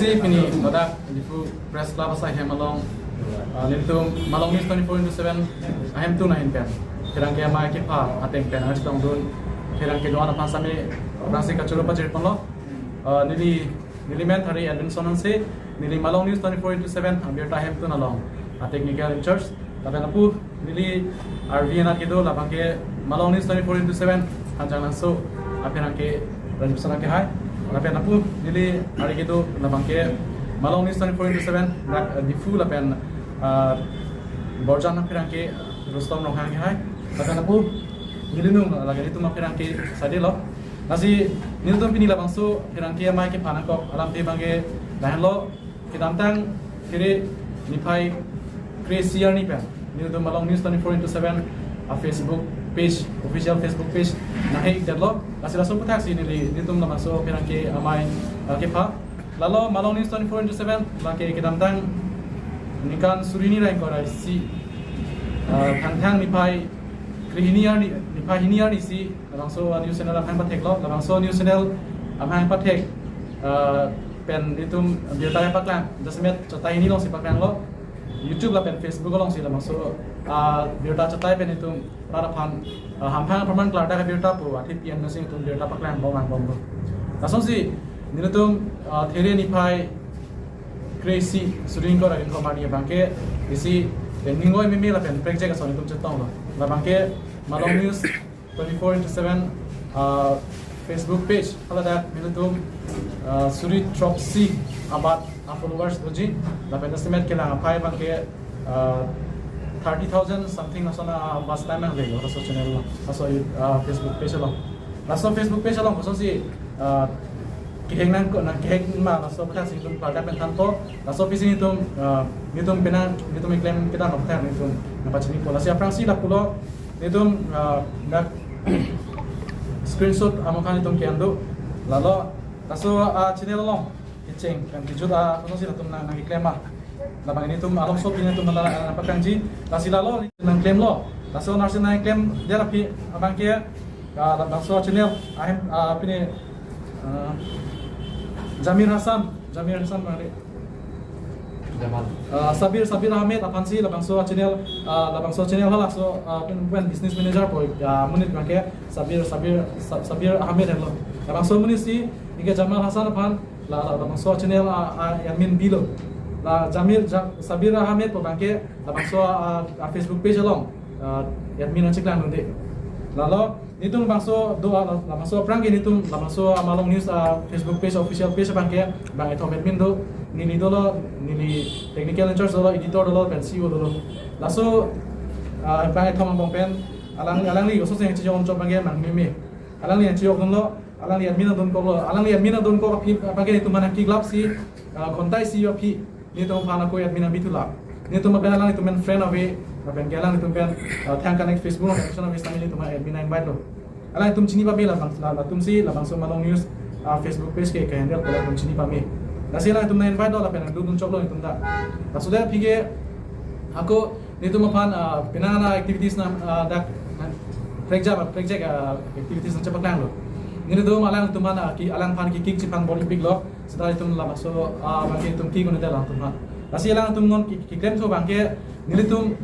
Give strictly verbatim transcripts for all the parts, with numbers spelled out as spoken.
Pini ladak Diphu Press Club asai hem along, uh, nelitum Malong News twenty-four into seven ahemtun ahin pen pherangke amei kepha ateng pen arjudun pherangke doan aphan sami aphrangsi kachoro pajirponlo. Uh, neli neli men thari Edwinson Hanse, neli Malong News twenty-four into seven abirta ahemtun along a technical in charge. Lapen lapu neli R V N R kedo, labangke Malong News twenty-four into seven Hanjanglangso apherangke Rajiv Sana kehai. Lapen lapu neli ari kedo, labangke Malong News twenty-four into seven dak, eh, Diphu lapen, eh, Borjan apherangke Rustom Ronghang kehai. Lapen lapu neli nung lagi nelitum apherangke sadi lo. Lasi nelitum pini labangso pherangke amei kepha nangkok alamthe abangke lahenlo. Kedamtang There niphai kre-isi arni pen nelitum Malong News twenty-four into seven a Facebook page, official Facebook page nanghe-ikdetlo. Lasi laso aphuthaksi neli nelitum labangso pherangke amei, uh, kepha. Lalo Malong News twenty-four into seven lake kedamtang ningkan suri hini ra ingkoi ra isi, uh, Thangthang niphai kre-hini arni, niphai hini arnisi labangso news channel amahang patheklo, labangso news channel amahang pathek, ah, pen nelitum birta paklang, jasemet chatai hini alongsi paklanglo, YouTube lapen Facebook alongsi labangso, ah, birta chatai pen nelitum rat aphan, ah, hamphang apharman klardak abirta pu athe P M nasi nelitum birta paklang bom ang bomlo. Lasonsi nelitum, ah, There niphai kre-isi suri ingkoi ra ingkoi arni abangke isi pen ningoi meme lapen prekjak ason nelitum chetonglo. Labangke Malong News twenty-four into seven, uh, Facebook page, haladak nelitum, uh, suri throksi abat a followers doji, lapen estimate kelang aphai abangke, uh, thirty thousand something lason a watch time nangle laso channel along, laso, uh, Facebook page along. Laso Facebook page along kosonsi, uh, keheng nangkok, nang keheng ma laso aphuthaksi nelitum klardak pen thanpo, laso aphisi nelitum, uh, nelitum penang, nelitum keklem kedam aphuthaksi nelitum nangpachinipo. Lasi aphrangsi lapulo, nelitum, ah, dak screenshot amokha nelitum ke-en do. Lalo laso, ah, channel along kecheng pen kejut, ah, kosonsi latum nang, nangkeklem ma. Labang nelitum alongso pini nelitum nang, nang paklangji. Lasi lalo nangklemlo. Laso nangsi nangklemdet aphi abangke, ah, labangso channel ahem, ah, pini, ah, Jamir Hassan, Jamir Hassan bang de. Jamal. Ah, Sabir, Sabir Ahmed aphansi labangso channel, ah, labangso channel halaso, ah, pen, pen business manager po, ah, amonit abangke Sabir, Sabir, Sa-, Sabir Ahmed henlo. Labangso amonitsi anke Jamal Hassan aphan la, la, labangso channel, ah, ah, admin bilo. La Jamir, Ja-, Sabir Ahmed po abangke labangso, ah, ah, Facebook page along, ah, admin nangcheklang dunde. Lalo nelitum labangso do, ah, labangso aphrangke nelitum labangso, ah, Malong News, ah, Facebook page, official page abangke bang kethom admin do, neli dolo, neli technical in charge dolo, editor dolo, pen C E O dolo. Laso, ah, bang kethom angbong pen alang, alangli kosonsi chejong chok abangke nang meme. Alangli chejong dunlo, alangli admin dunkoklo, alangli admin dunkok aphi abangke nelitum aphan keklapsi, ah, ghonta isi aphi nelitum aphan ako admin nangbi thulo. Nelitum pen alanglitum pen friend ave, lapen ke alanglitum pen, ah, thang connect, Facebook along connection ave, sitame nelitum admin nang-invite lo. Alangtum chini pame labang, la, latumsi labangso Malong News, ah, Facebook page ke, ke-handle ko latum chini pame. Lasi alangtum nang-invite lo lapen nangdun choklo nelitum ta. Laso det aphi ke ako nelitum aphan, ah, penang ana activities nang, ah, dak, ah, prekjak, prekjak, ah, activities nangchepaklanglo. Nelitum alangtum aphan, ah, ke, alangphan ke cake chephan bor-ipiklo. Seta nelitum labangso, ah, abangke nelitum cake un-edet alangtum aphan. Lasi alangtum non ke, keklem thu abangke nelitum,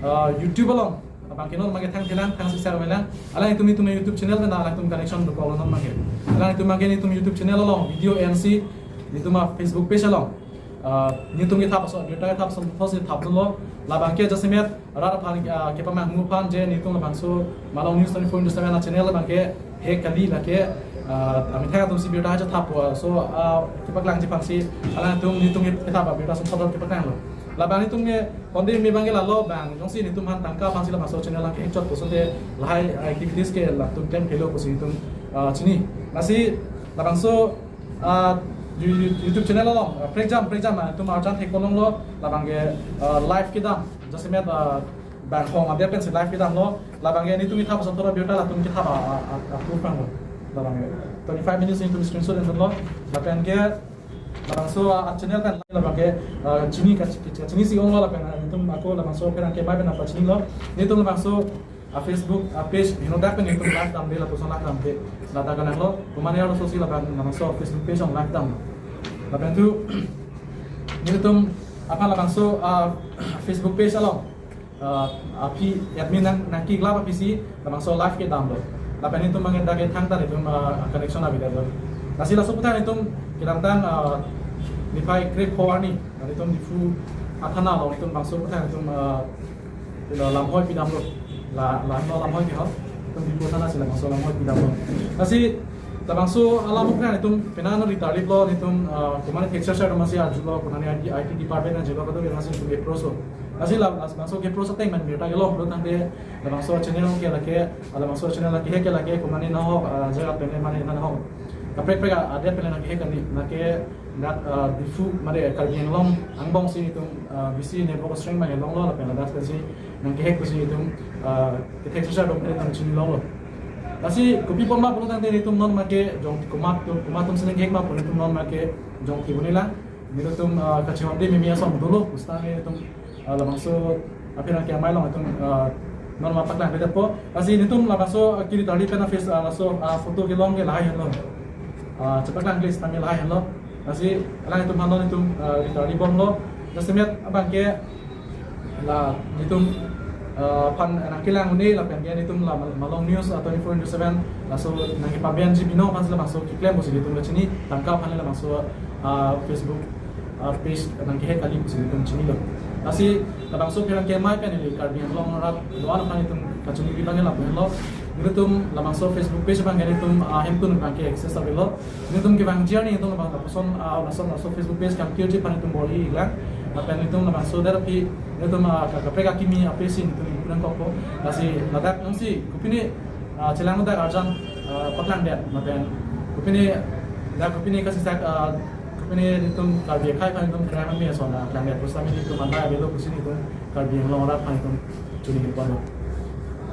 ah, YouTube along abangke non abangke thang thelang, thang sisa avelang. Alangtum nelitum YouTube channel pen alangtum connection dokoklo non abangke. Alangtum abangke nelitum YouTube channel along video ensi nelitum a-Facebook page along, ah, nelitum kethap ason, birta kethap ason, first thapdunlo. Labangke jasemet rat aphan, ah, kepamanghu aphan je nelitum labangso Malong News twenty-four into seven a-channel abangke hack kali lake, ah, amethang atumsi birta hachethap po, so, ah, kepaklangji aphansi alangtum nelitum kethap abirta ason thotthot kepaklanglo. Labang nelitum ke konde me abangke lalo bang jongsi nelitum aphan tangka aphansi labangso channel abangke hack chot puson te lahai activities ke latum klem kelo pusi nelitum, ah, chini. Lasi labangso, ah, You-, You-, YouTube channel along, ah, prekjam, prekjam, ah, nelitum arjan thek-o longlo, labangke, ah, live kedam, jasemet, ah, bang hong adet pensi live kedamlo, labangke nelitum kethap ason thotthot birta latum kethap a, a, a, approve panglo. Labangke twenty-five minutes nelitum screenshot endunlo, lapen ke labangso, ah, channel pen labangke, ah, chini ka, ka, kachinisi onglo lapen, ah, nelitum ako labangso pherangke amei pen nangpachinilo. Nelitum labangso, ah, Facebook, ah, page henodak pen nelitum live damde, lapuson live damde. Lata kananglo, komane arlososi labang, labangso Facebook page along live dam. Lapen tu nelitum aphan labangso, ah, Facebook page along, ah, aphi admin nang, nangkeklap aphisi labangso live kedamlo. Lapen nelitum bang dak ke thangta nelitum, ah, connection avedetlo. Lasi laso aputhak nelitum kedamtang, ah, niphai krepho arni nelitum Diphu athana along nelitum bangso aputhak nelitum, ah, ilo lamhoi pidamlo. La, la, no lamhoi ke ho. Nelitum Diphu athana si labangso lamhoi pidamlo. Lasi labangso alam aputhak nelitum penang no ritarliplo nelitum, ah, komatne tax charger atum si arjulo, komatne I T, I T department arjulo, kadokave atum si nelitum approach lo. Lasi la, la, labangso ke approach ateng man birta kelo pulo tangte labangso channel ke lake, labangso channel lake hek ke lake komatne nahok, ah, jaga pen mane nahok. Kaprek prek adet pen lake hek ani lake dak, ah, Diphu mane Karbi Anglong angbong si nelitum, ah, V C Nebo Kosreng bang longlo lapen ladak si nangkehek pusi nelitum, ah, ke tax charger atum nelitum chinilonglo. Lasi kopi apot ma pulo tangte nelitum non make jong komat atum, komat atum si nangkehek ma pu nelitum non make jong thibunila. Nelitum, ah, kachehonde mimi ason dolo pusitame nelitum, ah, labangso aphi nangkemai along nelitum, ah, non ma paklangpedetpo. Lasi nelitum labangso, ah, kiri tarli pen a-face, ah, laso, ah, photo kelong ke lahai henlo. Ah, chepaklang kle sitame lahai henlo. Lasi alanglitum aphan nelitum, ah, ritarlibomlo. Jasemet abang ke la nelitum, ah, aphan nangkelang un-e lapen ke nelitum la Mal-, Malong News, ah, twenty-four into seven laso nangkepabenji binong aphan si labangso keklem pusi nelitum kachini, tangka aphan labangso, ah, Facebook, ah, page nangkehek kali pusi nelitum chinilo. Lasi labangso pherangke amei pen ili Karbi Anglong arat do-an aphan nelitum kachini ri abang lapu henlo. Nelitum labangso Facebook page abang nelitum, ah, hemtun abang ke access avelo. Nelitum kevangji arni nelitum labang lapuson, ah, lason laso Facebook page kangkirji aphan nelitum bor-ilang. Lapen nelitum labangso der aphi nelitum, ah, ka-, kaprek akimi aphi si nelitum ipu nangkokpo. Lasi ladak nangsi kopine, ah, chelang dak arjan, ah, paklangdet lapen kopine dak kopine kasisak, ah, kopine nelitum Karbi akhei aphan nelitum krai man me ason, ah, paklangdet pusitame nelitum andai avelo pusi nelitum Karbi Anglong arat aphan nelitum choningri ponlo.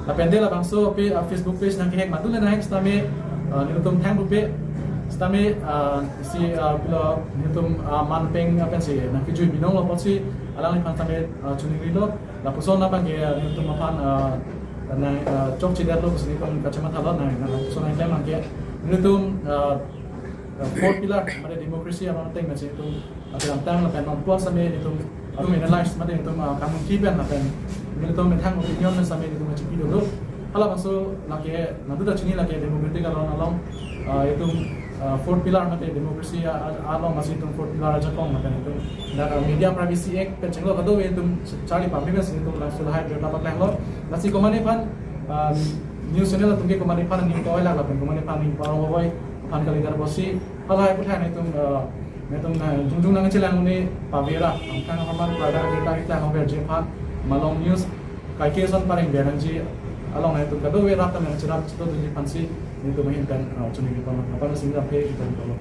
Lapen de labangso aphi, ah, Facebook page nangkehek madu le nahek sitame, ah, nelitum thang rupe sitame, ah, si, ah, pilo nelitum, ah, manpeng apen si nangkejui binonglo apotsi alangliphan sitame, ah, choningrilo. Lapuson abang ke, ah, nelitum aphan, ah, nang, ah, chokchedetlo pusi nelitum kachemathalo nang, nang lapuson nangklem abang ke nelitum, ah, ah, fourth pillar mane democracy aron ateng masi nelitum kedamtang lapen non puan sitame nelitum, nelitum analyze mate nelitum, ah, kamunthi pen lapen nelitum methang opinion pen sitame nelitum kachipi dolo. Halabangso lake naduta chini lake democratic aron along, ah, nelitum, ah, fourth pillar mate democracy a-, a-, along masi nelitum fourth pillar ajakong lapen nelitum dak, ah, Media Privacy Act pen chenglo kadokave nelitum charli pame pen si nelitum labangso lahai birta paklanglo. Lasi komatne aphan, ah, news channel atum ke komatne aphan ning toilak lapen komatne aphan ning parong oi aphan kalidet pusi halahai aputhak nelitum, ah, nelitum, ah, jongjong nangchelang un-e pavera angkang ahaman pada kita kita haber je aphan Malong News kaike ason pareng biar nangji along nelitum kadokave rat nangcherap chitodunji aphansi nelitum ahin pen, ah, choningri ponlo. Aphan sing lampe kita ponlo.